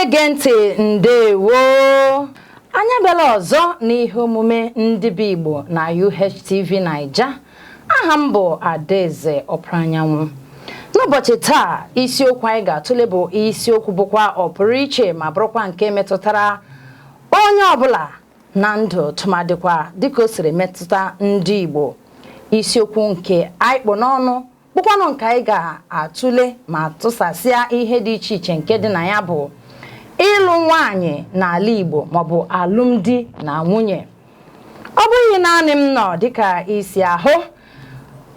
Na-ege ntị, ndewo. Anyị abịala ọzọ n'ihe omume Ndị Be Igbo na UHTV Naija. Aha m bụ Adaeze Ọpụranyanwụ. N'ụbọchị taa, isiokwu anyị ga-atụle bụ isiokwu bụkwa ọpụrụ iche ma bụrụkwa nke metụtara onye ọbụla na ndụ, tụmadịkwa dịka o siri metụta ndị Igbo. Isiokwu nke anyị kpụ n'ọnụ bụkwanụ nke anyị ga-atụle ma tụsasịa ihe dị iche iche nke dị na ya bụ ịlụ nwaanyị n'ala Igbo maọbụ alụmdi na nwunye. Ọ bụghị naanị m nọ. Dịka isi ahụ,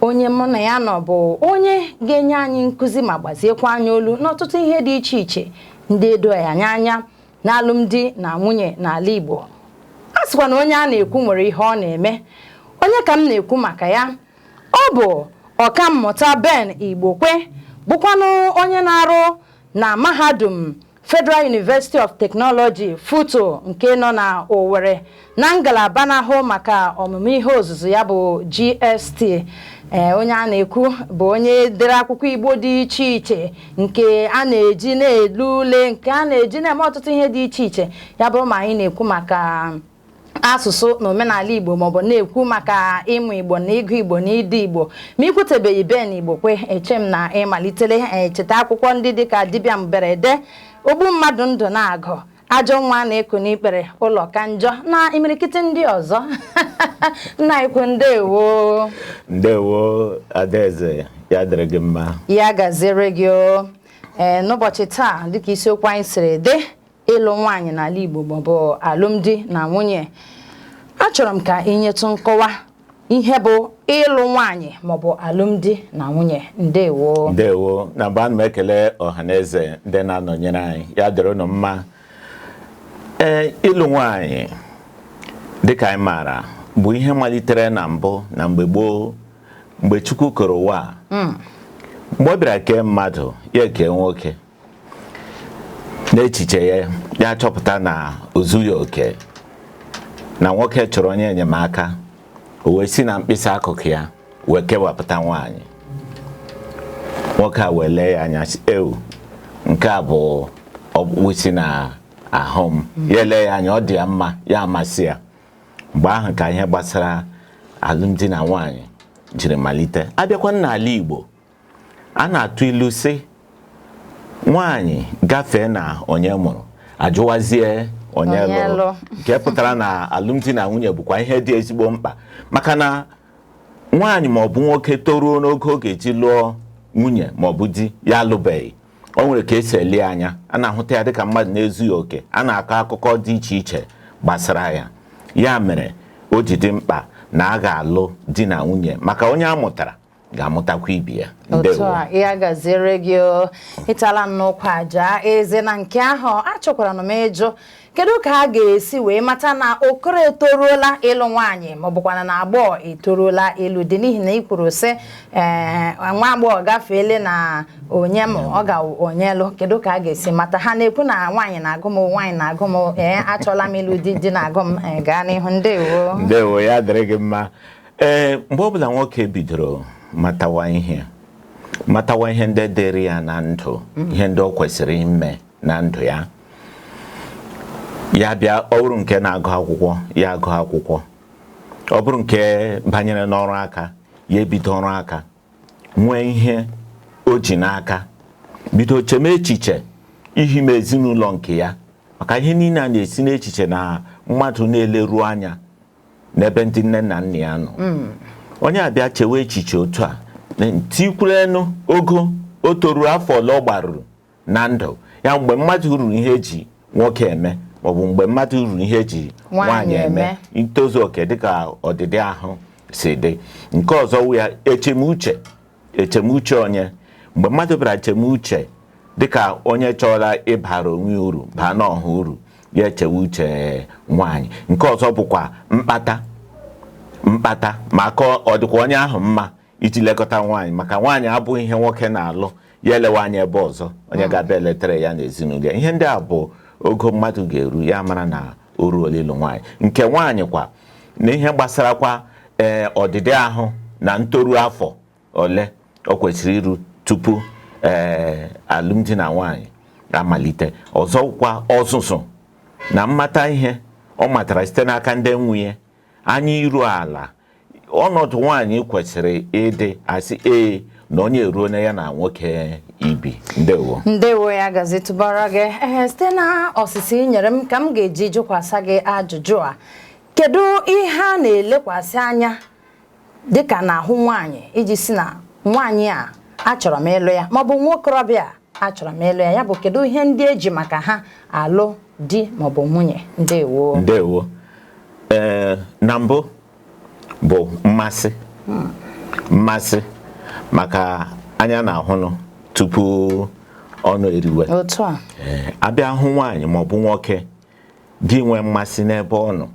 onye mụ na ya nọ bụ onye ga-enye anyị nkụzi ma gbaziekwa anyị olu n'ọtụtụ ihe dị iche iche ndị edoghị anyị anya na alụmdi na nwunye n'ala Igbo. A sịkwa na onye a na-ekwu nwere ihe ọ na-eme. Onye ka m na-ekwu maka ya? Ọ bụ Ọkammụta Ben Igbokwe, bụkwanụ onye na-arụ na mahadum Federal University of Technology, FUTO, nke nọ na Owerri, na ngalaba na-ahụ maka ọmụmụ ihe ozuzu ya bụ GST. Ee, onye a na-ekwu bụ onye dere akwụkwọ Igbo dị iche iche nke a na-eji na-ele ule, nke a na-eji na-eme ọtụtụ ihe dị iche iche. Ya bụrụ ma anyị na-ekwu maka asụsụ na omenala Igbo maọbụ na-ekwu maka ịmụ Igbo na ịgụ Igbo na ide Igbo, ma ikwutebeghị Ben Igbokwe, eche m na ịmalitele echeta akwụkwọ ndị dịka Dibịa Mberede, Ogbu Mmadụ Ndụ Na-agụ, Ajọ Nwa Na-eku n'Ikpere, Ụlọ Ka Njọ na imirikiti ndị ọzọ. Nna ikwu, ndewo. Ndewo, Adaeze. Ya dịrị gị mma. Ya gaziere gị o. Ee, n'ụbọchị taa, dịka isiokwu anyị siri dị, ịlụ nwaanyị n'ala Igbo maọbụ alụmdi na nwunye, achọrọ m ka ị nyetụ nkọwa ihe bụ ịlụ nwaanyị maọbụ alụmdi na nwunye. Ndewo. Ndewo. Na mgbe ana m ekele ọha na eze ndị na-anọnyere anyị. Ya dịrị unu mma. Ee, ịlụ nwaanyị, dịka anyị maara, bụ ihe malitere na mbụ, na mgbe gboo, mgbe Chukwu kere ụwa a. Mgbe ọ bịara kee mmadụ, ya ekee nwoke. N'echiche ya, ya chọpụta na o zughị oke, na nwoke chọrọ onye enyemaka. O wee si na mkpịsị akụkụ ya wee kewapụta nwaanyị. Nwoke a wee lee ya anya sị, "Ewu, nke a bụ ọkpụkpụ si na ahụ m." Ya ele ya anya, ọ dị ya mma, ya amasị ya. Mgbe ahụ ka ihe gbasara alụmdi na nwaanyị jiri malite. Abịakwa n'ala Igbo, a na-atụ ilu sị, nwaanyị gafee na onye mụrụ, ajụwazie onye onye lụrụ. Lụ. Nke pụtara na alụmdi na nwunye bụkwa ihe dị ezigbo mkpa, maka na nwaanyị ma ọ bụ nwoke toruo n'oge ọ ga-eji lụọ nwunye ma ọ bụ di, ya alụbeghị, o nwere ka esi ele anya. A na-ahụta ya dịka mmadụ na-ezughị oke, a na-akọ akụkọ dị iche iche gbasara ya. Ya mere o ji dị mkpa na a ga-alụ di na nwunye, maka onye a mụtara ga-amụtakwa ibi ya. Otu Ndewo. a. Ya gaziere gị o. Ịtala nnukwu aja eze na nke ahụ. Achọkwara m ịjụ, kedu ka a ga-esi wee mata na okoro etoruola ịlụ nwaanyị, ma ọ bụkwana na agbọghọ etoruola ịlụ di? N'ihi na ị kwuru sị, ee, nwa agbọghọ gafeele na onye mụ, ọ ga onye lụ. Kedu ka a ga-esi mata? Ha na-ekwu na nwaanyị na-agụ m, nwaanyị na-agụ m, ee, achọọla m ịlụ di, di na-agụ m. Ee, gaa n'ihu. Ndewo. Ndewo, ya dịrị gị mma. Ee, mgbe ọbụla nwoke bidoro matawa ihe, matawa ihe ndị dịrị ya na ndụ, ihe ndị ọ kwesịrị ime na ndụ ya, ya bịa, ọ bụrụ nke na-agụ akwụkwọ, ya agụ akwụkwọ. Ọ bụrụ nke banyere n'ọrụ aka, ya ebido ọrụ aka, nwee ihe o ji n'aka, bido cheme echiche ihime ezinụlọ nke ya, maka ihe niile a na-esi n'echiche na mmadụ na-eleru anya n'ebe ndị nne na nna ya nọ. Onye abịa chewe echiche otu a, tikwurenu ogo o toruru, afọ ole ọ gbaruru na ndụ ya. Mgbe mmadụ ruru ihe eji nwoke eme, maọbụ mgbe mmadụ ruru ihe eji nwaanyị nwaanyị eme, eme. Ntozu oke dịka ọdịdị ahụ si dị. Nke ọzọ wụ ya echemuche, echemuche onye. Mgbe mmadụ bịara echemuche dịka onye chọrọ ịbara onwe ya uru, baa n'ọha uru, ya echewe uche nwaanyị. Nke ọzọ bụkwa mkpata, mkpata, maka ọ dịkwa onye ahụ mma iji lekọta nwaanyị, maka nwaanyị abụghị ihe nwoke na-alụ ya elewe anya ebe ọzọ onye ga-abịa eletere ya n'ezinụlọ ya. Ihe ndị a bụ ogo mmadụ ga-eru, ya mara na o ruola ịlụ nwaanyị. Nke nwaanyị kwa, na ihe gbasarakwa ee ọdịdị ahụ na ntoru afọ ole o kwesịrị iru tupu ee alụmdi na nwaanyị Amalite ọzọkwa, ọzụzụ na mmata ihe ọ matara site n'aka ndị nwunye, anya iru ala, ọnọdụ nwaanyị kwesịrị ịdị, asị ee na onye eruo na ya na nwoke ibi. Ndewo. Ndewo, ya gazitụbara gị. Ee, site na ọsịsị ị nyere m ka m ga-eji jụkwasa gị ajụjụ a: kedu ihe a na-elekwasị anya dịka n'ahụ nwaanyị iji si na nwaanyị a achọrọ m ịlụ ya, maọbụ nwokorobịa a achọrọ m ịlụ ya? Ya bụ, kedu ihe ndị eji maka ha alụ di maọbụ nwunye? Ndewo. Ndewo. Ee, na mbụ bụ mmasị, mmasị, maka anya na-ahụnụ tupu ọnụ eriwe. Otu a. Ee, abịa hụ nwaanyị maọbụ nwoke, gị nwee mmasị n'ebe ọ nọ.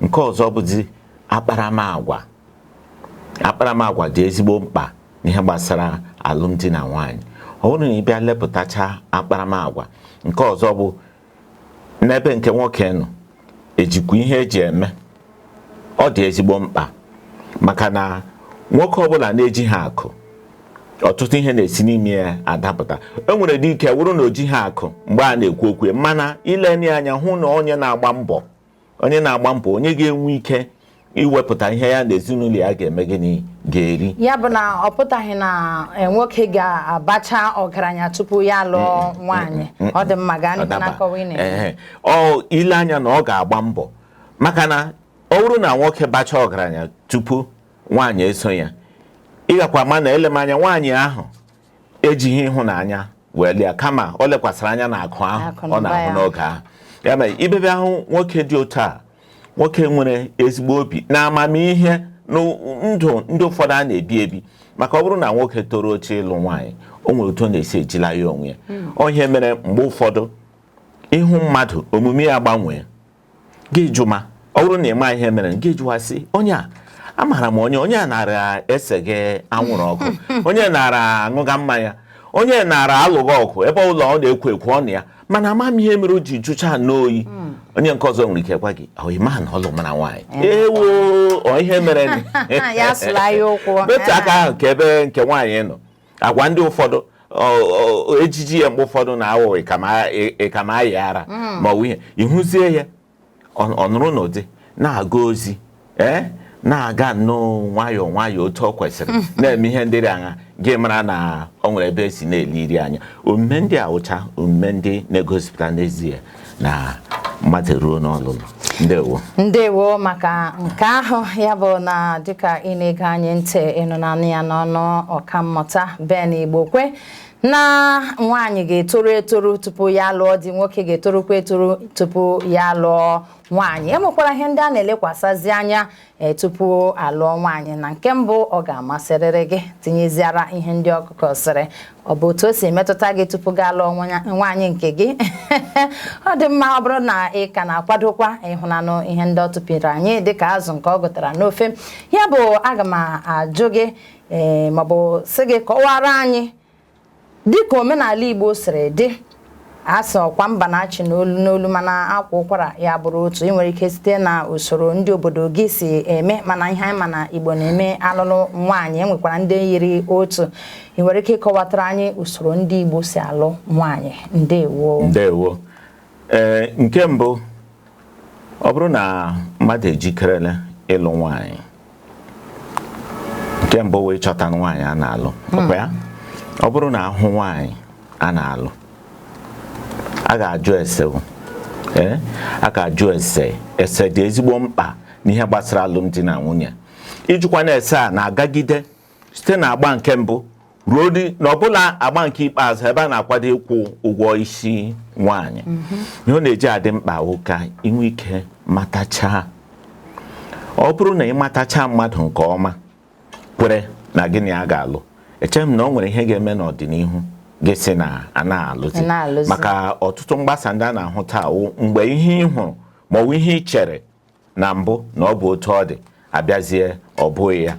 Nke ọzọ bụzi akparamagwa. Akparamagwa dị ezigbo mkpa n'ihe gbasara alụmdi na nwaanyị. Ọ bụrụ na ị bịa lepụtacha akparamagwa, nke ọzọ bụ n'ebe nke nwoke nọ, ejikwa ihe eji eme. Ọ dị ezigbo mkpa, maka na nwoke ọbụla na-ejighị akụ, ọtụtụ ihe na-esi n'ime ya adapụta. E nwere dị ike wụrụ na o jighị akụ mgbe a na-ekwu okwu, mana ile anya hụ na onye na-agba mbọ, onye na-agba mbọ, onye ga-enwe ike iwepụta ihe ya na ezinụlọ ya ga-eme, gịnị, ga-eri. Ya bụ na ọ pụtaghị na nwoke ga-abacha ọgaranya tupu ya lụọ nwaanyị. Ọ dị mma, gaa n'ihu na nkọwa ị na-eme. Ehe, ọ ile anya na ọ ga-agba mbọ, maka na ọ bụrụ na nwoke bacha ọgaranya tupu nwaanyị eso ya, ịgakwa ma na ele m anya, nwaanyị ahụ ejighị ịhụnanya wee lịa, kama ọ lekwasịrị anya na akụ ahụ Akụ na ọ ụba na-ahụ ya. n'oge ahụ. Ya mere ibebe ahụ nwoke dị otu a, nwoke nwere ezigbo obi na amamihe na ndụ ndị ụfọdụ a na-ebi ebi, maka ọ bụrụ na nwoke toro oche ịlụ nwaanyị, o nwere otu ọ na-esi ejila ya onwe ya. Ọ ihe mere mgbe ụfọdụ ịhụ mmadụ, omume ya gbanwee, gị jụma. Ọ bụrụ na ị ma ihe mere, gị jụwasị onye a, amaara m onye, onye a nara ese gị anwụrụ ọkụ, onye nara aṅụga mmanya, onye nara alụghị ọgụ ebe ụlọ ọ na-ekwo ekwo ọ na ya, mana ama m ihe mere o ji jụcha n'oyi. Onye nke ọzọ nwere ike gwa gị, ọ ịma na ọ lụ mara nwaanyị, ewo, ọ ihe mere ni. Ya sụla ya ụkwụ. N'otu aka ahụ ka ebe nke nwaanyị nọ, agwa ndị ụfọdụ, ejiji ya mgbe ụfọdụ na-awụ ịkama ayị ara ma ọ bụ ihe ịhụzie ya, ọ nụrụ n'ụdị na-aga ozi, ee, na-aga nnọọ nwayọọ nwayọọ otu ọ kwesịrị, na-eme ihe ndị dị aṅa, gị mara na ọ nwere ebe esi na-eli iri anya. Omume ndị a wụcha omume ndị na-egosipụta n'ezie na mmadụ ruo n'ọlụlụ. Ndewo. Ndewo maka nke ahụ. Ya bụ na dịka ị na-ege anyị ntị, ịnụ naanị ya n'ọnụ Ọkammụta Ben Igbokwe na nwaanyị ga-etoru etoru tupu ya lụọ di, nwoke ga-etorukwa etoru tupu ya lụọ nwaanyị. E nwekwara ihe ndị a na-elekwasịzi anya tupu alụọ nwaanyị. Na nke mbụ, ọ ga-amasịrịrị gị, tinyeziara ihe ndị ọkụkọ sịrị, ọ bụ otu o si emetụta gị tupu gaa lụọ nwaanyị nke gị. Ọ dị mma. Ọ bụrụ na ị ka na-akwadokwa ịhụnanụ ihe ndị ọ tụpịrị anyị dịka azụ nke ọ gụtara n'ofe, ya bụ aga m ajụ gị, ee, maọbụ sị gị kọwara anyị dịka omenala Igbo siri dị. Asị ọkwa mba na-achị n'olu n'olu, mana akwa ụkwara ya bụrụ otu. Ị nwere ike site na usoro ndị obodo gị si eme, mana ihe anyị ma na Igbo na-eme alụlụ nwaanyị, enwekwara ndị yiri otu. Ị nwere ike ịkọwatara anyị usoro ndị Igbo si alụ nwaanyị? Ndewo. Ndewo. Ee, nke mbụ, ọ bụrụ na mmadụ ejikerela ịlụ nwaanyị, nke mbụ wee chọta nwaanyị a na-alụ. Ọkwa ya, ọ bụrụ na ahụ nwaanyị a na-alụ, a ga-ajụ ese o. Ee, a ga-ajụ ese. Ese dị ezigbo mkpa n'ihe gbasara alụmdi na nwunye. Ijikwa na ese a na-agagide site na agba nke mbụ ruo na ọbụla agba nke ikpeazụ, ebe a na-akwado ịkwụ ụgwọ isi nwaanyị. Ihe ọ na-eji adị mkpa wụ ka inwe ike matachaa. Ọ bụrụ na ị matachaa mmadụ nke ọma, kwere na gịnị a ga-alụ, echeghị m na ọ nwere ihe ga-eme n'ọdịnihu gị sị na a na-alụzi. Ị na-alụzi. Maka ọtụtụ mgbasa ndị a na-ahụ taa wụ mgbe ihe ị hụrụ ma ọ bụ ihe ị chere na mbụ na ọ bụ otu ọ dị, abịazie ọ bụghị ya,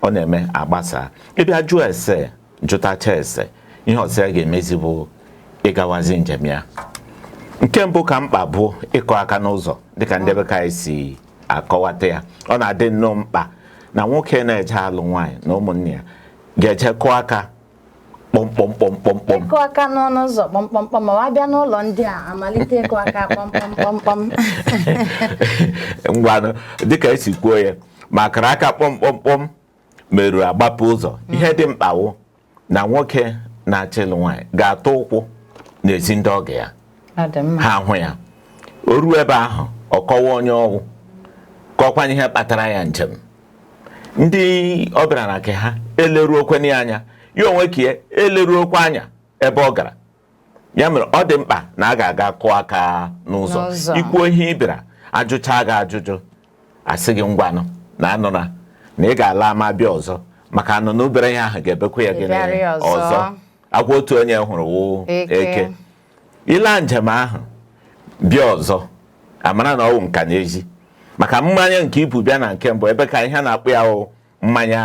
ọ na-eme agbasa. Ịbịa jụọ ese, jụtacha ese, ihe ọzọ ya ga-emezi bụ ịgawazi njem ya. Nke mbụ ka mkpa bụ ịkọ aka n'ụzọ, dịka ndị be ka anyị si akọwata ya. Ọ na-adị nnọọ mkpa na nwoke na-eje alụ nwaanyị na ụmụnne ya ga-eje kụọ aka. Kpọmkpọmkpọmkpọmkpọm. Ịkụ aka n'ọnụ ụzọ kpọmkpọmkpọm, ma ọ bịa n'ụlọ ndị a amalite ịkụ aka kpọmkpọmkpọmkpọm. Ngwanụ, dịka esi kwuo ya, ma akara aka kpọmkpọmkpọm merụrụ agbapụ ụzọ. Ihe dị mkpa wụ na nwoke na-achọ ịlụ nwaanyị ga-atụ ụkwụ n'ezi ndị ọgọ ya. Ọ dị mma. Ha hụ ya, o ruo ebe ahụ, ọ kọwa onye ọgwụ, kọkwanye ihe kpatara ya njem. Ndị ọ bịara na nke ha eleruokweni ya anya, ya onwe ka ya eleruokwa anya ebe ọ gara. Ya mere ọ dị mkpa na a ga-aga kụọ aka n'ụzọ. N'ụzọ. Ikwuo ihe ị bịara, ajụcha gị ajụjụ, asị gị ngwanụ na anụra na ị ga-ala ma bịa ọzọ, maka anụ na obere ihe ahụ ga-ebekwa ya gịnị? Ịbịarị ọzọ. Ọzọ akwa otu onye hụrụ wụ Eke. eke. Ịla njem ahụ bịa ọzọ, amara na ọ wụ nka n'ezi, maka mmanya nke ibu bịa na nke mbụ ebe ka ihe a na-akpọ ya wụ mmanya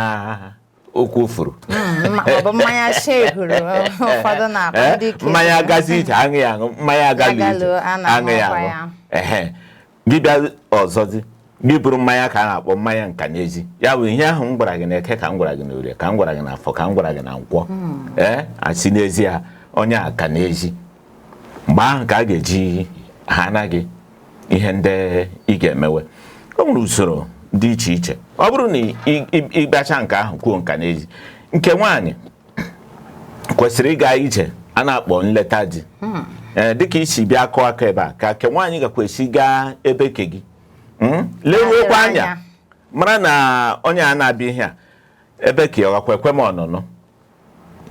okwu furu. Ọ bụ mmanya shehuru ụfọdụ na-akpọ ndị ike. Mmanya agazi ije aṅụ ya aṅụ, mmanya agalụ ije Agalụ, a na-aṅụ aṅụ ya kwa aṅụ. ya. Ehe, gị bịa ọzọzi, gị bụrụ mmanya ka a na-akpọ mmanya nka n'ezi. Ya bụ ihe ahụ m gwara gị na eke, ka m gwara gị na orie, ka m gwara gị na afọ, ka m gwara gị na nkwọ. Ee, asị n'ezi ya onye a ka n'ezi. Mgbe ahụ ka a ga-eji ha anaghị ihe ndị ị ga-emewe. O nwere usoro dị iche iche. Ọ bụrụ na ị bịacha nke ahụ kwuo nka n'ezi, nke nwaanyị kwesịrị ịga ije a na-akpọ nleta di. Ee, dịka isi bịa kụọ aka ebe a, ka nke nwaanyị gakwa esi gaa ebe ke gị, Leruokwa anya anya. Mara na onye a na-abịa ihe a ebe ka ọ gakwa ekwe m ọnụnụ.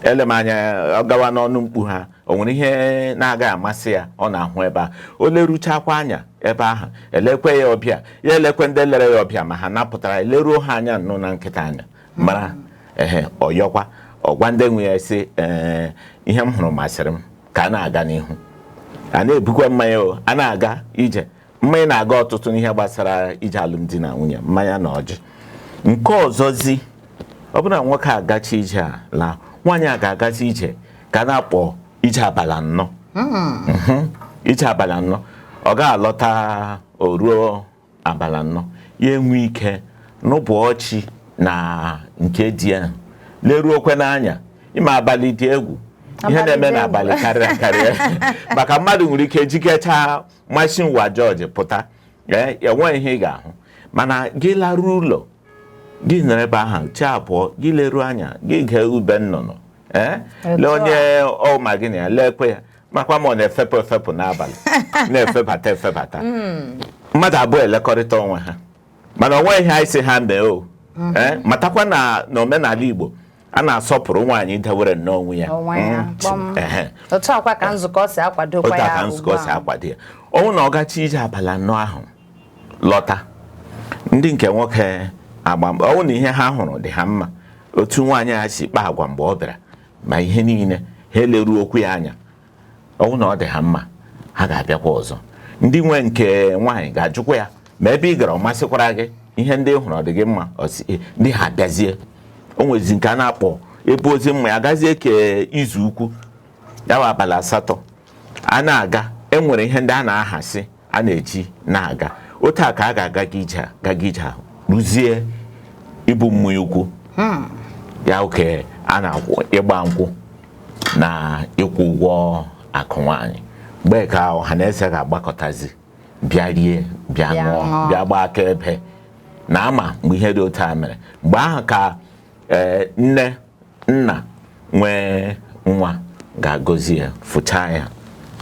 Ele m anya, ọ gawa n'ọnụ mkpu ha, o nwere ihe na-agaghị amasị ya ọ na-ahụ ebe a. O leruchakwa anya ebe ahụ, elekwe ya ọbịa, ya elekwe ndị lere ya ọbịa ma ha napụtara, eleruo ha anya nnụ na nkịta anya mara. Ehe, ọyọkwa ọgwa ndị nwe ya sị, ee, ihe m hụrụ masịrị m, ka a na-aga n'ihu. A na-ebukwa mmanya, o a na-aga ije mmanya na-aga ọtụtụ n'ihe gbasara ije alụmdi na nwunye, mmanya na ọjị. Nke ọzọzi, ọ bụrụ na nwoke agachi ije a laa, nwaanyị a ga-agazi ije ka a na-akpọ ije abalị 4. Ije abalị 4, ọ ga-alọta o ruo abalị 4, ya enwe ike n'ụbọchị na nke di ahụ leruokwe n'anya. Ime abalị dị egwu, ihe Abalị na-eme dị egwu. n'abalị karịa akarị, maka mmadụ nwere ike jikechaa mashin wa jọji pụta. Ee, enweghị ihe ị ga-ahụ. Mana gị laruo ụlọ, gị nọrọ ebe ahụ chi abụọ, gị leruo anya, gị gee ube nnụnụ, ee, lee Otu a. onye ọ ma gị na ya, lekwe ya, makwa ma ọ na-efepụ efepụ n'abalị, na-efebata efebata. Mmadụ abụọ elekọrịta onwe ha, mana onwe ihe anyị si ha mee o. Ee, matakwa na n'omenala Igbo, a na-asọpụrụ nwaanyị dewere nnọọ onwe ya. Onwe ya, kpọm. Ehe. Otu akwa ka nzukọ si akwadokwa Otu a ya ka nzukọ ugbu si a. akwado ya. Ọnwụ na ọ gacha ije abalị 4 ahụ lọta, ndị nke nwoke agba ọnwụ na ihe ha hụrụ dị ha mma, otu nwaanyị a si kpa agwa mgbe ọ bịara, ma ihe niile ha eleruo okwu ya anya, ọnwụ na ọ dị ha mma, ha ga-abịakwa ọzọ. Ndị nwe nke nwaanyị ga-ajụkwa ya ma ebe ị gara ọ masịkwara gị, ihe ndị ị hụrụ ọ dị gị mma. Ọ sị, "Eh," ndị ha abịazie. O nwezi nke a na-akpọ ebe ozi mma ya gazie ke izu ukwu, ya bụ abalị 8 a na-aga. Enwere ihe ndị a na-ahasị a na-eji na-aga. Otu a ka a ga-aga ije a, gaga ije ahụ rụzie ibu mmanya ukwu ya, oke a na-akwụ ịgba nkwụ na ịkwụ ụgwọ akụ nwaanyị. Mgbe ka ọha na eze ga-agbakọtazi bịa rie, bịa Bịa ṅụọ, ṅụọ. bịa gbaa akaebe na ama mgbe ihe dị otu a mere. Mgbe ahụ ka ee, nne nna nwee nwa ga-agọzi ya, fụchaa ya,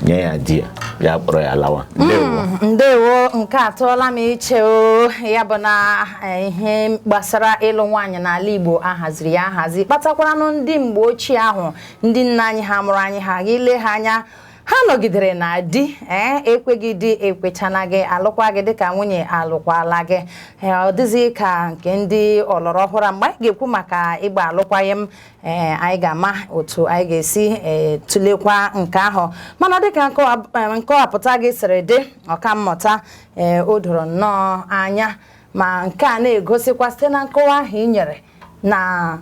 nye ya di ya, ya kpọrọ ya lawa. Ndewo. Ndewo. Nke a tụọla m iche o. Ya bụ na ihe gbasara ịlụ nwaanyị n'ala Igbo ahaziri ya ahazi, kpatakwaranụ ndị mgbe ochie ahụ, ndị nna anyị ha mụrụ anyị ha, gị lee ha anya, ha nọgidere na di. Ee, ekweghị di ekwechana gị, alụkwa gị dịka nwunye, alụkwala gị. Ee, ọ dịghị ka nke ndị ọlọrọ ọhụrụ a. Mgbe anyị ga-ekwu maka ịgba alụkwaghịm, ee, anyị ga-ama otu anyị ga-esi ee tụlekwa nke ahụ. Mana dịka nkọwapụta gị siri dị, ọkammụta, ee, o doro nnọọ anya. Ma nke a na-egosikwa site na nkọwa ahụ ị nyere na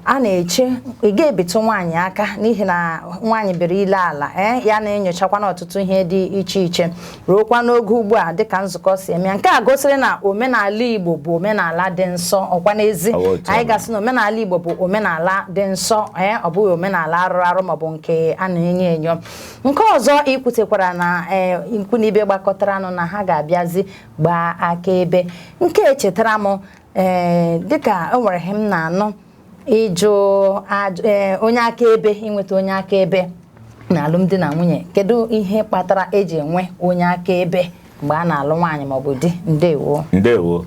A na-eche ị ga-ebitụ nwaanyị aka n'ihi na nwaanyị bịara ile ala, ee, ya na-enyochakwa n'ọtụtụ ihe dị iche iche ruokwa n'oge ugbu a dịka nzukọ si eme ya. Nke a gosiri na omenala Igbo bụ omenala dị nsọ, ọkwa n'ezi? Ọ bụ otu Anyị a. gasị na omenala Igbo bụ omenala dị nsọ, ee, ọ bụghị omenala arụrụ arụ maọbụ nke a na-enyo enyo. Nke ọzọ ikwutekwara na, ee, ikwu na ibe gbakọtara nụ na ha ga-abịazi gbaa akaebe. Nke echetara m, ee, dịka o nwere ihe m na-anụ ịjụ ee, onye akaebe, inweta onye akaebe na alụmdi na nwunye. Kedu ihe kpatara eji enwe onye akaebe mgbe a na-alụ nwaanyị maọbụ di? Ndewo. Ndewo.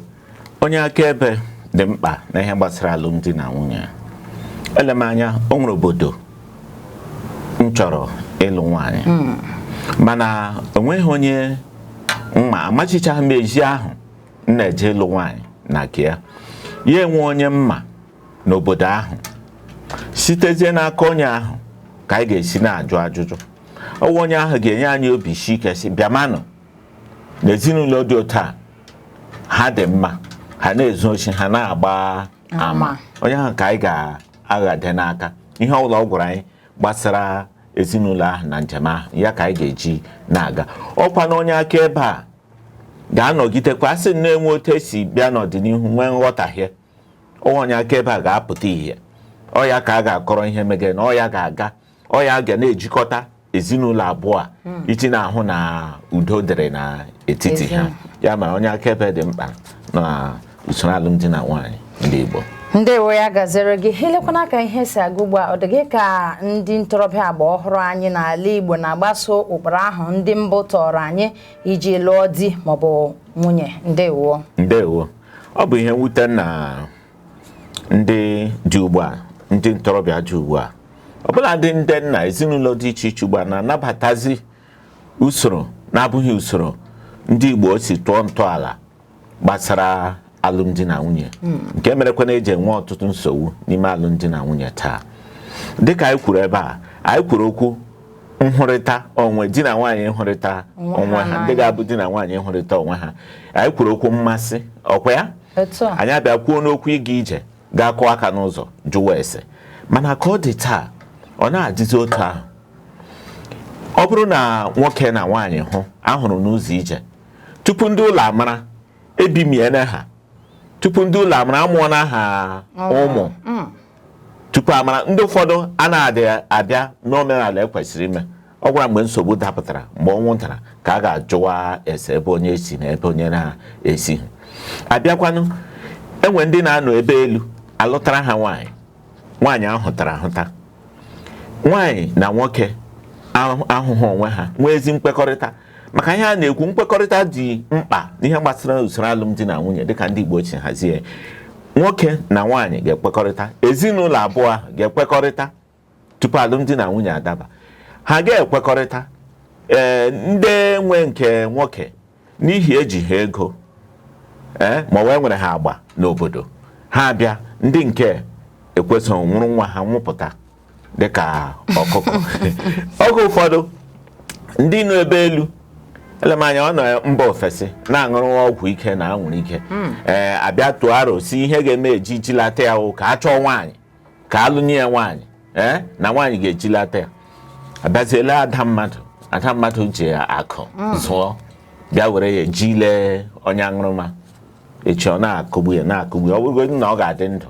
Onye akaebe dị mkpa n'ihe gbasara alụmdi na nwunye. Ele m anya, o nwere obodo m chọrọ ịlụ nwaanyị, mana o nweghị onye mma amachichaghị m ezi ahụ m na-eje ịlụ nwaanyị na nke ya. Ya enwe onye mma n'obodo ahụ, sitezie n'aka onye ahụ ka anyị ga-esi na-ajụ ajụjụ. Ọwụ onye ahụ ga-enye anyị obi si ike, si bịamanụ n'ezinụlọ dị otu a, ha dị mma, ha na-ezu ochi, ha na-agba ama. Ama. Onye ahụ ka anyị ga-aghade n'aka. Ihe ọbụla ọ gwara anyị gbasara ezinụlọ ahụ na njem ahụ ya ka anyị ga-eji na-aga. Ọkwa na onye akaebe a ga-anọgidekwa asị na-enwe otu esi bịa n'ọdịnihu nwee nghọtahie, onye akaebe a ga-apụta ìhè. Ọ ya ka a ga-akọrọ ihe megere na ọ ya ga-aga, ọ ya ga na-ejikọta ezinụlọ abụọ a iji na-ahụ na udo dịrị n'etiti ha. Ya mere onye akaebe dị mkpa na usoro alụmdi na nwaanyị ndị Igbo. Ndewo, ya gazere gị. Ilekwana aka ihe si aga ugbu a, ọ dị gị ka ndị ntorobịa agba ọhụrụ anyị n'ala Igbo na-agbaso ụkpụrụ ahụ ndị mbụ tọrọ anyị iji lụọ di maọbụ nwunye? Ndewo. Ndewo. Ọ bụ ihe mwute na ndị dị ugbu a, ndị ntorobịa dị ugbu a, ọbụla dị ndị nna ezinụlọ dị iche iche ugbu a na-anabatazi usoro na-abụghị usoro ndị Igbo si tụọ ntọala gbasara alụmdi na nwunye, nke merekwa na eji enwe ọtụtụ nsogbu n'ime alụmdi na nwunye taa. Dịka anyị kwuru ebe a, anyị kwuru okwu nhụrịta onwe, di na nwaanyị nhụrịta onwe ha, ndị ga-abụ di na nwaanyị nhụrịta onwe ha. Anyị kwuru okwu mmasị, ọkwa ya? Otu a. Anyị abịa kwuo n'okwu ịga ije gaa kụọ aka n'ụzọ jụwa ese. Mana ka ọ dị taa, ọ na-adịzi otu ahụ. Ọ bụrụ na nwoke na nwaanyị hụ ahụrụ n'ụzọ ije, tupu ndị ụlọ amara ebimiene ha, tupu ndị ụlọ amara amụọna ha ụmụ, tupu amara ndị ụfọdụ a na-adị abịa n'omenala ekwesịrị ime. Ọ gwara mgbe nsogbu dapụtara, mgbe ọnwụ dara, ka a ga-ajụwa ese ebe onye si na ebe onye na-esi. Abịakwanụ, enwe ndị na-anọ ebe elu alụtara ha nwaanyị, nwaanyị ahụtara ahụta, nwaanyị na nwoke ahụhụ onwe ha, nwee ezi nkwekọrịta. Maka ihe a na-ekwu, nkwekọrịta dị mkpa n'ihe gbasara usoro alụmdi na nwunye dịka ndị Igbo si hazie. Nwoke na nwaanyị ga-ekwekọrịta, ezinụlọ abụọ ahụ ga-ekwekọrịta tupu alụmdi na nwunye adaba. Ha ga-ekwekọrịta, ee, ndị nwe nke nwoke n'ihi eji ha ego, ee, ma ọ wee nwere ha agba n'obodo ha, bịa ndị nke ekwesịghị nwụrụ nwa ha nwụpụta dịka ọkụkọ. Oge ụfọdụ ndị nọ ebe elu, ele m anya, ọ nọ mba ofesi na-aṅụrụ ọgwụ ike na anwụrụ ike, ee, abịa tụọ aro si ihe ga-eme eji jilata ya wụ ka a chọọ nwaanyị, ka alụnye ya nwaanyị, ee, na nwaanyị ga-ejilata ya. Abịaziele ada mmadụ, ada mmadụ ji akụ zụọ, bịa were ya ejile onye aṅụrụma. Echi ọ na-akụgbu ya, na-akụgbu ya. Ọ bụrụgodị na ọ ga-adị ndụ,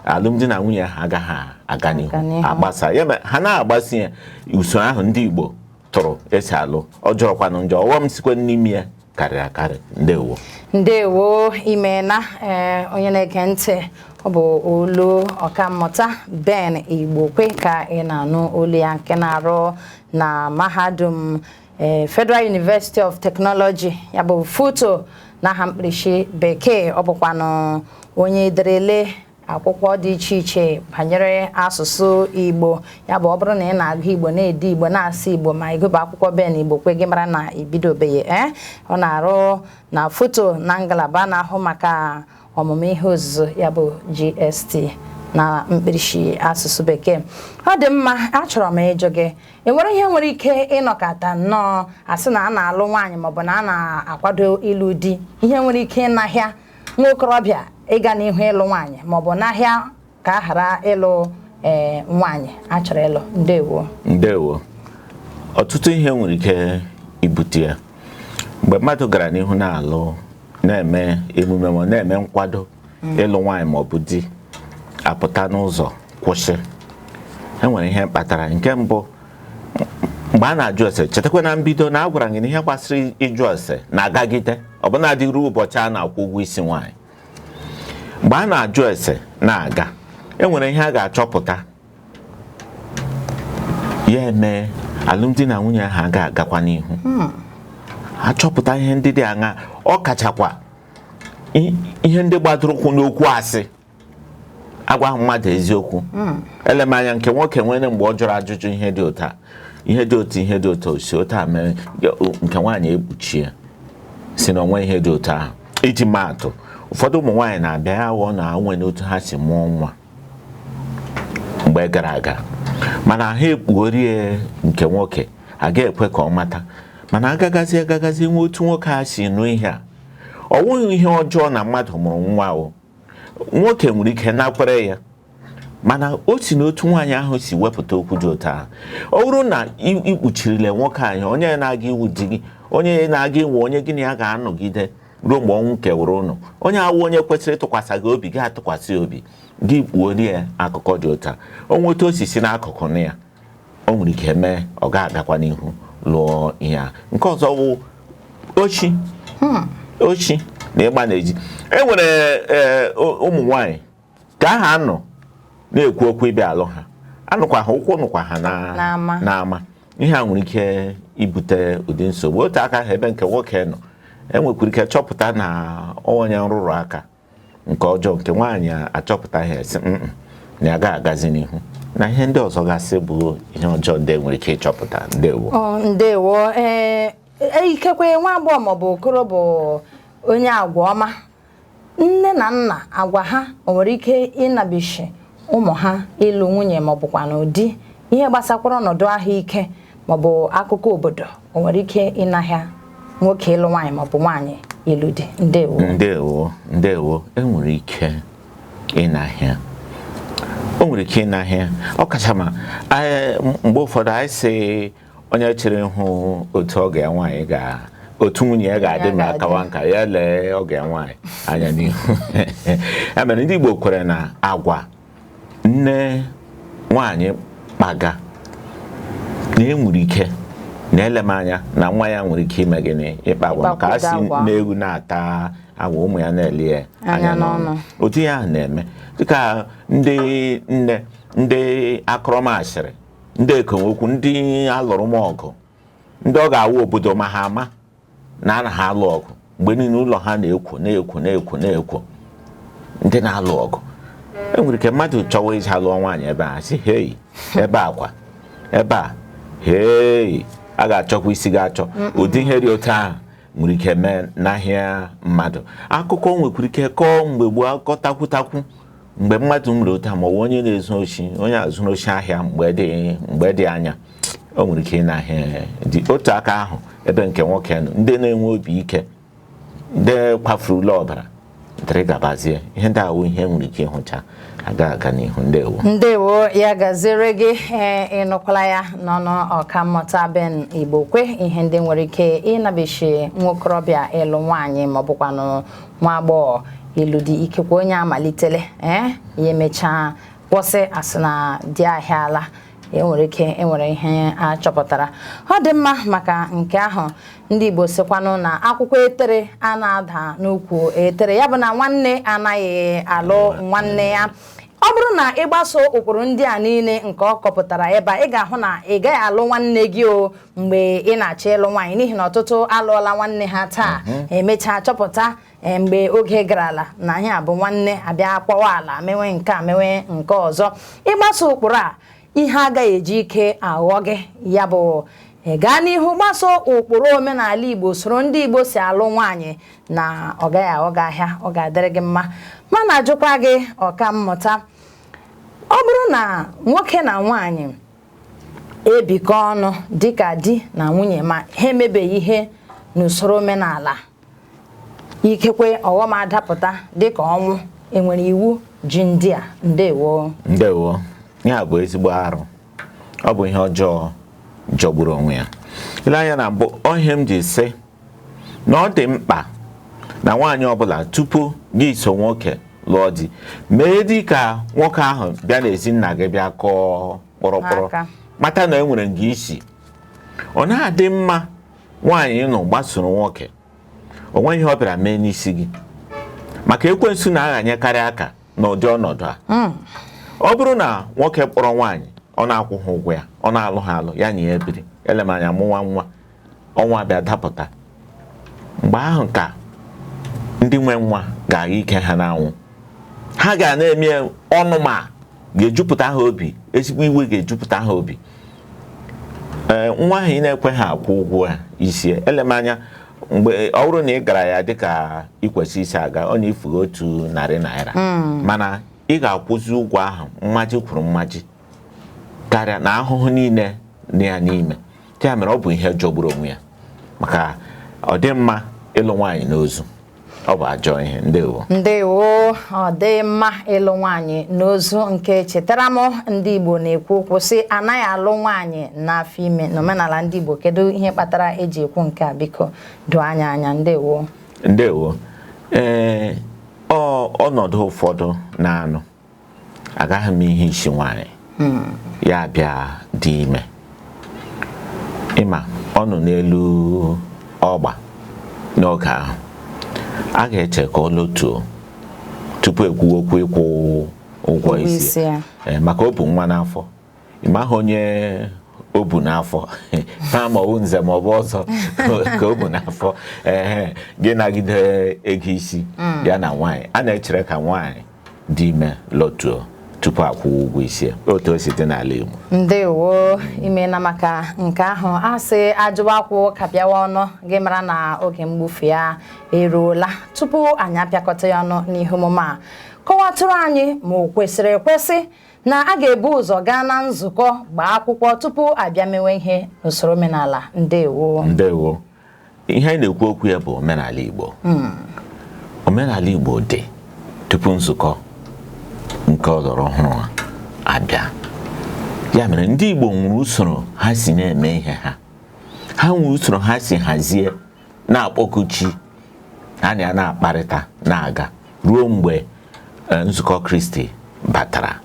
alụmdi na nwunye ha agaghị aga n'ihu. Aga n'ihu. Agbasa ya mere ha na-agbasi ya. Usoro ahụ ndị Igbo tụrụ esi alụ, ọ jọrọkwanụ njọ, ọghọm sikwe n'ime ya karịrị akarị. Ndewo. Ndewo, imeela. Ee, onye na-ege ntị, ọ bụ olu ọkammụta Ben Igbokwe ka ị na-anụ olu ya, nke na-arụ na mahadum, ee, Federal University of Technology, ya bụ FUTO n'aha mkpirisi bekee. Ọ bụkwanụ onye ederele akwụkwọ dị iche iche banyere asụsụ Igbo. Ya bụ, ọ bụrụ na ị na-agụ Igbo, na-ede Igbo, na-asụ Igbo, ma ịgụba akwụkwọ Ben Igbokwe, gị mara na ibidobeghị. Ee, ọ na-arụ na FUTO na ngalaba na-ahụ maka ọmụmụ ihe ozuzo, ya bụ GST na mkpirisi asụsụ bekee. Ọ dị mma. Achọrọ m ịjụ gị, enwere ihe nwere ike ịnọkọta nnọọ asị na a na-alụ nwaanyị maọbụ na a na-akwado ịlụ di, ihe nwere ike ịnahịa nwa okorobịa ịga n'ihu ịlụ nwaanyị maọbụ n'ahịa ka a ghara ịlụ ee nwaanyị a chọrọ ịlụ. Ndewo. Ndewo. Ọtụtụ ihe nwere ike ibute ya. Mgbe mmadụ gara n'ihu na-alụ, na-eme emume ma na-eme nkwado ịlụ nwaanyị ma ọ bụ di, apụta n'ụzọ kwụsị, e nwere ihe kpatara. Nke mbụ, mgbe a na-ajụ ese, chetakwa na mbido na a gwara gị na ihe gbasara ịjụ ese na-agagide ọbụnadị ruo ụbọchị a na-akwụ ụgwọ isi nwaanyị. Mgbe a na-ajụ ese na-aga, e nwere ihe a ga-achọpụta, ya eme alụmdi na nwunye ahụ aga agakwa n'ihu. Achọpụta ihe ndị dị aṅa, ọ kachakwa ihe ndị gbadoro ụkwụ n'okwu asị, agwa mmadụ eziokwu. Elemanya nke nwoke nwere mgbe ọ jụrụ ajụjụ, ihe dị otu a, ihe dị otu, ihe dị otu si otu a mere, nke nwaanyị ekpuchie si na onwe ihe dị otu ahụ. Iji maa atụ, ụfọdụ ụmụ nwaanyị na-abịa ya ghọọ na nwe n'otu ha si mụọ nwa mgbe gara aga, mana ha ekpughorie nke nwoke, aga ekwe ka ọ mata. Mana agagazi agagazi nwe otu nwoke a si nụ ihe a, ọ wụghị ihe ọjọọ na mmadụ mụrụ nwa o, nwoke nwere ike nakwere ya, mana o si n'otu nwaanyị ahụ si wepụta okwu dị otu ahụ. Ọ bụrụ na ikpuchirile nwoke anyị, onye na-aga iwu di gị, onye na-aga iwu onye gị na ya ga-anọgide ruo mgbe ọnwụ kewara ụnụ, onye awụ onye kwesịrị ịtụkwasị gị obi, gị atụkwasị obi gị kpuorie ya akụkọ dị otu a, o nweta osisi n'akụkụ na ya, o nwere ike mee ọ ga-agakwa n'ihu lụọ ihe a. Nke ọzọ wụ ochi ochi na ịgba na-eji. E nwere ụmụ nwanyị ka aha anọ na-ekwu okwu ịbịa alụ ha, anụkwa ha ụkwụ nụkwa ha n'ama. N'ama ihe a nwere ike ibute ụdị nsogbu. Otu aka ahụ, ebe nke nwoke nọ, enwekwara ike chọpụta na onye nrụrụ aka nke ọjọọ, nke nwaanyị achọpụta ihe, sị, "Mm-mm," na ya ga-agazi n'ihu na ihe ndị ọzọ gasị bụ ihe ọjọọ ndị enwere ike ịchọpụta. Ndewo. Ọ, ndewo. Ee, ikekwe nwa agbọghọ maọbụ okoro bụ onye agwa ọma, nne na nna agwa ha, o nwere ike ịnabishi ụmụ ha ịlụ nwunye maọbụkwa n'ụdị ihe gbasakwara ọnọdụ ahụike maọbụ akụkọ obodo, o nwere ike ịnahịa nwoke ịlụ nwaanyị maọbụ nwaanyị ịlụ di? Ndewo. Ndewo, ndewo. Enwere ike ịnahịa, o nwere ike ịnahịa, ọ kacha ma mgbe ụfọdụ anyị sị onye chere hụ otu ọ ga nwaanyị ga otu nwunye ya ga-adị ma ga-adị. Akawa nka ya lee ọga ya nwaanyị anya n'ihu. Ya mere ndị Igbo kwere na agwa nne nwaanyị kpaga na enwere ike na-ele m anya na nwa ya nwere ike ime gịnị? Ịkpa agwa, maka a si Ịkpakwudo agwa. na-ewu na-ata agwa, ụmụ ya na-ele ya anya n'ọnụ. Otu ihe ahụ na-eme dịka ndị nne, ndị akọrọmasịrị, ndị ekomokwu, ndị alụrụ m ọgụ, ndị ọ ga-awụ obodo ma ha ama na a na ha alụ ọgụ mgbe niile, ụlọ ha na-ekwo na-ekwo na-ekwo na-ekwo, ndị na-alụ ọgụ. Enwere ike mmadụ chọwa ije alụọ nwaanyị ebe a, sị, "Hei, ebe a kwa, ebe a, hei, a ga-achọkwa isi gị achọ." Ụdị ihe dị otu ahụ nwere ike mee n'ahịa mmadụ. Akụkọ nwekwara ike kọọ mgbe gboo, akụkọ takwu takwu, mgbe mmadụ nwere otu a, ma ọ bụ onye na-ezu oshi, onye azụrụ oshi ahịa mgbe dị anya, o nwere ike ịnahịa dị. Otu aka ahụ, ebe nke nwoke nọ, ndị na-enwe obi ike, ndị kwafurula ọbara dịrị gabazie, ihe ndị awụ ihe nwere ike ịhụcha aga aga n'ihu. Ndewo. Ndewo, ya gaziere gị. Ee, ịnụkwala ya n'ọnụ ọkammụta Ben Igbokwe, ihe ndị nwere ike ịnabichi nwokorobịa ịlụ nwaanyị maọbụkwanụ nwa agbọghọ ịlụ di. Ikekwe onye amalitele, ee, ya emechaa kwụsị, asị na di ahịala, enwere ike enwere ihe a chọpụtara. Ọ dị mma maka nke ahụ. Ndị Igbo sịkwanụ na akwụkwọ etere a na-ada n'ukwu etere, ya bụ na nwanne anaghị alụ nwanne ya. Ọ bụrụ na ịgbaso ụkpụrụ ndị a niile nke ọ kọpụtara ebe a, ị ga-ahụ na ị gaghị alụ nwanne gị o mgbe ị na-achọ ịlụ nwaanyị, n'ihi na ọtụtụ alụọla nwanne ha taa, emechaa chọpụta mgbe oge garala na anyị abụ nwanne, abịa kpọwa ala, mewe nke a, mewe nke ọzọ. Ịgbaso ụkpụrụ a, ihe agaghị eji ike aghọ gị. Ya bụ, ị gaa n'ihu gbaso ụkpụrụ omenala Igbo, soro ndị Igbo si alụ nwaanyị, na ọ gaghị aghọ gị ahịa, ọ ga-adịrị gị mma. Mana ajụkwa gị, ọka mmụta, ọ bụrụ na nwoke na nwaanyị ebikọ ọnụ dịka di na nwunye, ma ha emebeghị ihe n'usoro omenala, ikekwe ọghọm adapụta dịka ọnwụ. Enwere iwu ji ndị a? Ndewo. Ndewo. Ya bụ ezigbo arụ, ọ bụ ihe ọjọọ jọgburu onwe ya. Ile anya na mbụ, ihe m ji sị na ọ dị mkpa na nwaanyị ọbụla, tupu gị so nwoke lụọ di, mee dị ka nwoke ahụ bịa n'ezi nna gị bịa kọọ kpọrọkpọrọ, aka. Mata na e nwere nga isi. Ọ na-adị mma nwaanyị nọ gbasoro nwoke, o nweghị ihe ọ bịara mee n'isi gị, maka ekwensu na-aghanyekarị aka n'ụdị ọnọdụ a. Ọ bụrụ na nwoke kpọrọ nwaanyị, ọ na-akwụghị ụgwọ ya, ọ na-alụ ha alụ, ya na ya ebiri, elemanya mụnwa nwa, ọnwa bịa dapụta, mgbe ahụ ka ndị nwe nwa ga-agha ike ha n'anwụ. Ha ga na-eme ọnụ, ma ga-ejupụta ha obi, ezigbo iwe ga-ejupụta ha obi. Ee, nwa ahụ ị na-ekwe ha akwụ ụgwọ ya isi, elemanya mgbe ọ bụrụ na ị gara ya dịka ị kwesị isi aga, ọ na-efughị ₦100, mana ị ga-akwụzi ụgwọ ahụ mmaji kwuru mmaji karịa na ahụhụ niile dị ya n'ime. Ya mere, ọ bụ ihe jọgburu onwe ya, maka ọ dị mma ịlụ nwaanyị n'ozu, ọ bụ ajọ ihe. Ndewo. Ndewo. Ọ dị mma ịlụ nwaanyị n'ozu, nke chetara m ndị Igbo na-ekwu okwu sị anaghị alụ nwaanyị n'afọ ime n'omenala ndị Igbo. Kedu ihe kpatara eji ekwu nke a? Biko doo anya anya. Ndewo. Ndewo. Ee, ọ ọnọdụ ụfọdụ na-anụ agaghị m ihe isi nwaanyị ya bịa dị ime, ịma ọ nọ n'elu ọgba n'oge ahụ, a ga-eche ka ọ lotuo tupu ekwuwe okwu ịkwụ ụgwọ ụgwọ isi. Isi ya. Ee, maka o bu nwa n'afọ, ịma ahụ onye o bu n'afọ ma ma ọ bụ nze ma ọ bụ ọzọ ka o bu n'afọ. Ehe, gị nagide ego isi ya na nwaanyị, a na-echere ka nwaanyị dị ime lọtuo tupu akwụ ụgwọ isi ya. Otu o si dị n'ala Igbo. Ndewo, imeela maka nke ahụ. A sị ajụwa akwụ ka bịawa ọnụ gị mara na oge mgbufe ya eruola. Tupu anyị apịakọta ya ọnụ n'ihe omume a, kọwatụrụ anyị ma o kwesịrị ekwesị na a ga-ebu ụzọ gaa na nzukọ gbaa akwụkwọ tupu abịa mewe ihe n'usoro omenala. Ndewo. Ndewo. Ihe anyị na-ekwu okwu ya bụ omenala Igbo. Omenala Igbo dị tupu nzukọ nke ọlọrọ ọhụrụ a abịa. Ya mere, ndị Igbo nwere usoro ha si na-eme ihe ha. Ha nwere usoro ha si hazie, na-akpọku chi ha na ya na-akparịta, na-aga ruo mgbe nzukọ Kristi batara.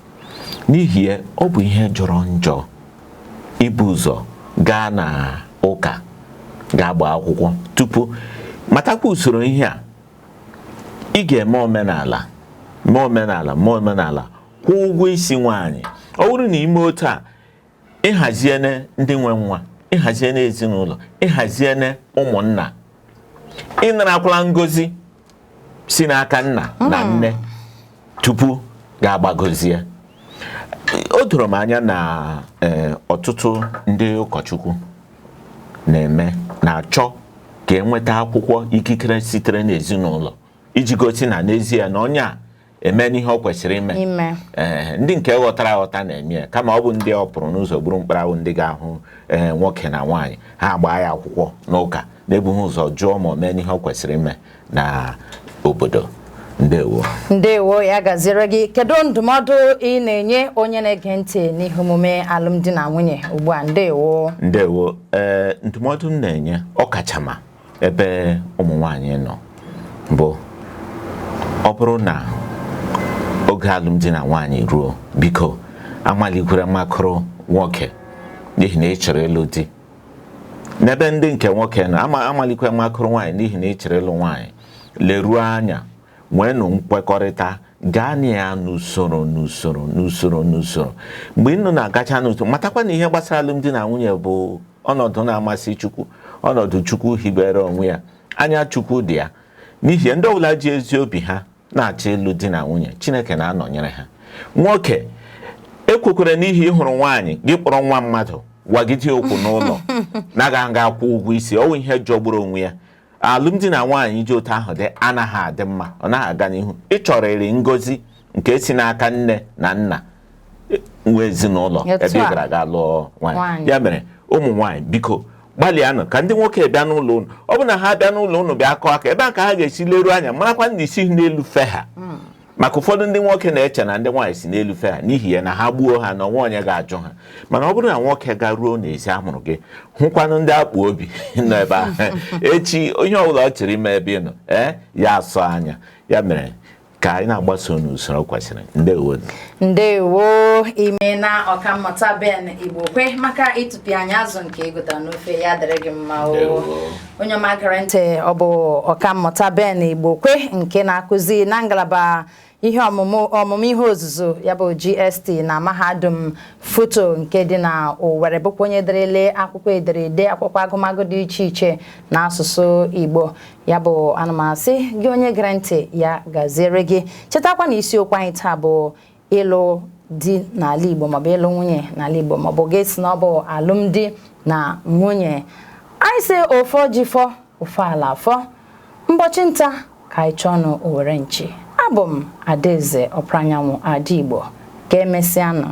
N'ihi ya, ọ bụ ihe jọrọ njọ ibu ụzọ gaa na ụka gaa gbaa akwụkwọ tupu. Matakwa usoro ihe a ị ga-eme omenala, mee omenala, mee omenala, kwụọ ụgwọ isi nwaanyị. Ọ bụrụ na ime otu a, ịhaziene ndị nwe nwa, ịhaziene ezinụlọ, ịhaziene ụmụnna, ịnarakwala ngozi si n'aka nna na nne tupu ga-agbagozie. O doro m anya na ọtụtụ ndị ụkọchukwu na-eme na-achọ ka enweta akwụkwọ ikikere sitere n'ezinụlọ iji gosi na n'ezie na onye a eme n'ihe ọ kwesịrị ime. Ime. Ee, ndị nke ghọtara aghọta na-eme ya, kama ọ bụ ndị ọ pụrụ n'ụzọ gburu mkparawụ, ndị ga-ahụ ee nwoke na nwaanyị ha gbaa ya akwụkwọ n'ụka na-ebughị ụzọ jụọ ma o mee n'ihe ọ kwesịrị ime na obodo. Ndewo. Ndewo, ya gaziere gị. Kedu ndụmọdụ ị na-enye onye na-ege ntị n'ihe omume alụmdi na nwunye ugbu a? Ndewo. Ndewo. Ee, ndụmọdụ m na-enye, ọkachama ebe ụmụ nwaanyị nọ, bụ ọ bụrụ na oge alụmdi na nwaanyị ruo, biko amalikwere makụrụ nwoke n'ihi na ị chọrọ ịlụ di. N'ebe ndị nke nwoke nọ, ama amalikwe makụrụ nwaanyị n'ihi na ị chọrọ ịlụ nwaanyị. Leruo anya, nweenụ nkwekọrịta, gaa na ya n'usoro, n'usoro, n'usoro, n'usoro. Mgbe ị nọ na-agacha n'usoro, matakwa na ihe gbasara alụmdi na nwunye bụ ọnọdụ na-amasị Chukwu, ọnọdụ Chukwu hibere onwe ya, anya Chukwu dị ya. N'ihi ya, ndị ọbụla ji ezi obi ha na-achọ ịlụ di na nwunye, Chineke na-anọnyere ha. Nwoke ekwekwere n'ihi ịhụrụ nwaanyị gị kpọrọ nwa mmadụ wagide okwu n'ụlọ na-agaghị aga akwụ ụgwọ isi, ọ wụ ihe jọgburu onwe ya. Alụmdi na nwaanyị ji otu ahụ dị anaghị adị mma, ọ naghị aga n'ihu. Ị chọrọ ngozi nke si n'aka nne na nna nwe ezinụlọ Etu ebe ị a. gara aga lụọ nwaanyị. Nwaanyị. Ya mere, ụmụ nwaanyị, biko gbalịanụ ka ndị nwoke bịa n'ụlọ unu. Ọ bụ na ha bịa n'ụlọ unu bịa kọọ aka, ebe a ka ha ga-esi leruo anya marakwa na isi n'elu fe ha. Maka ụfọdụ ndị nwoke na-eche na ndị nwaanyị si n'elu fe ha, n'ihi ya na ha gbuo ha na onwe onye ga-ajụ ha. Mana ọ bụrụ na nwoke garuo n'ezi amụrụ gị, hụkwanụ ndị akpụ obi nọ ebe ahụ, echi onye ọbụla ọ chịrị ime ebe ị nọ, ee, ya asọ anya. Ya mere ka anyị na-agbaso n'usoro kwesịrị. Ndewo. Ndewo, imena, Ọkammụta Ben Igbokwe, maka ịtụpị anyị azụ nke ịgụtara n'ofe. Ya dịrị gị mma o. Ndewo. Onye ọma gere ntị, ọ bụ Ọkammụta Ben Igbokwe nke na-akụzi na ngalaba ihe ọmụmụ ọmụmụ ihe ozuzu, ya bụ GST, na Mahadum FUTO nke dị na Owerri, bụkwa onye derele akwụkwọ ederede, akwụkwọ agụmagụ dị iche iche n'asụsụ Igbo. Ya bụ, anụmasị gị onye gere ntị, ya gaziere gị. Chetakwa na isiokwu anyị taa bụ ịlụ di n'ala Igbo maọbụ ịlụ nwunye n'ala Igbo, maọbụ gị si na ọ bụ alụmdi na nwunye. Anyị sị ofo ji fọ ofe ala fọ, mbọchị nta ka anyị chọọ nụ Owere nchi. Abụ m Adaeze Ọpranyanwụ, Ada Igbo. Ka emesịanụ.